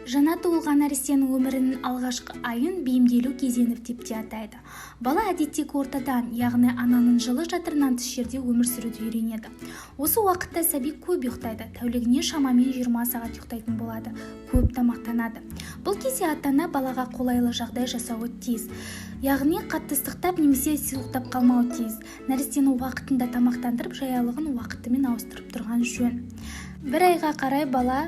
Жаңа туылған нәрестенің өмірінің алғашқы айын бейімделу кезеңі деп те атайды. Бала әдеттегі ортадан, яғни ананың жылы жатырынан тыс жерде өмір сүруді үйренеді. Осы уақытта сәби көп ұйықтайды, тәулігіне шамамен 20 сағат ұйықтайтын болады, көп тамақтанады. Бұл кезде ата-ана балаға қолайлы жағдай жасауы тиіс, яғни қатты ыстықтап немесе суықтап қалмауы тиіс. Нәрестені уақытында тамақтандырып, жаялығын уақытымен ауыстырып тұрған жөн. Бір айға қарай бала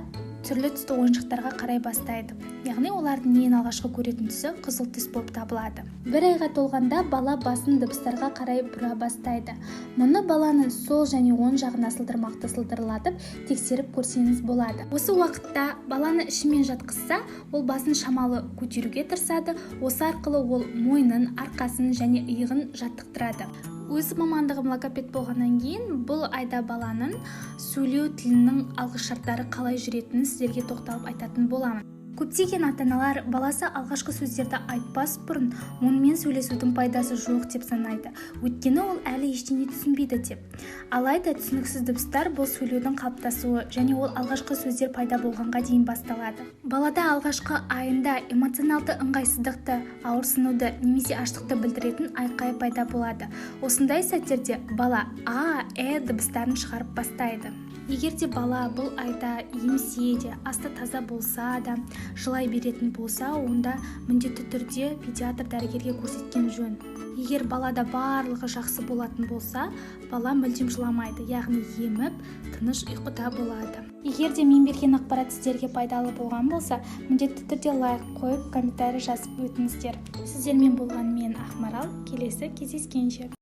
түрлі түсті ойыншықтарға қарай бастайды, яғни олардың ең алғашқы көретін түсі қызыл түс болып табылады. Бір айға толғанда бала басын дыбыстарға қарай бұра бастайды. Мұны баланың сол және оң жағына сылдырмақты сылдырлатып тексеріп көрсеңіз болады. Осы уақытта баланы ішімен жатқызса, ол басын шамалы көтеруге тырысады. Осы арқылы ол мойнын, арқасын және иығын жаттықтырады. Өз мамандығым логопед болғаннан кейін, бұл айда баланың сөйлеу тілінің алғышарттары қалай жүретінін сіздерге тоқталып айтатын боламын. Көптеген ата-аналар баласы алғашқы сөздерді айтпас бұрын онымен сөйлесудің пайдасы жоқ деп санайды, өйткені ол әлі ештеңе түсінбейді деп. Алайда түсініксіз дыбыстар — бұл сөйлеудің қалыптасуы және ол алғашқы сөздер пайда болғанға дейін басталады. Балада алғашқы айында эмоционалды ыңғайсыздықты, ауырсынуды немесе аштықты білдіретін айқай пайда болады. Осындай сәттерде бала а, э дыбыстарын шығарып бастайды. Егер де бала бұл айда емсе де, асты таза болса да, жылай беретін болса, онда міндетті түрде педиатр дәрігерге көрсеткен жөн. Егер балада барлығы жақсы болатын болса, бала мүлдем жыламайды, яғни еміп, тыныш ұйқыда болады. Егер де мен берген ақпарат сіздерге пайдалы болған болса, міндетті түрде лайк қойып, комментарий жазып өтіңіздер. Сіздермен болған мен, Ақмарал. Келесі кездескенше!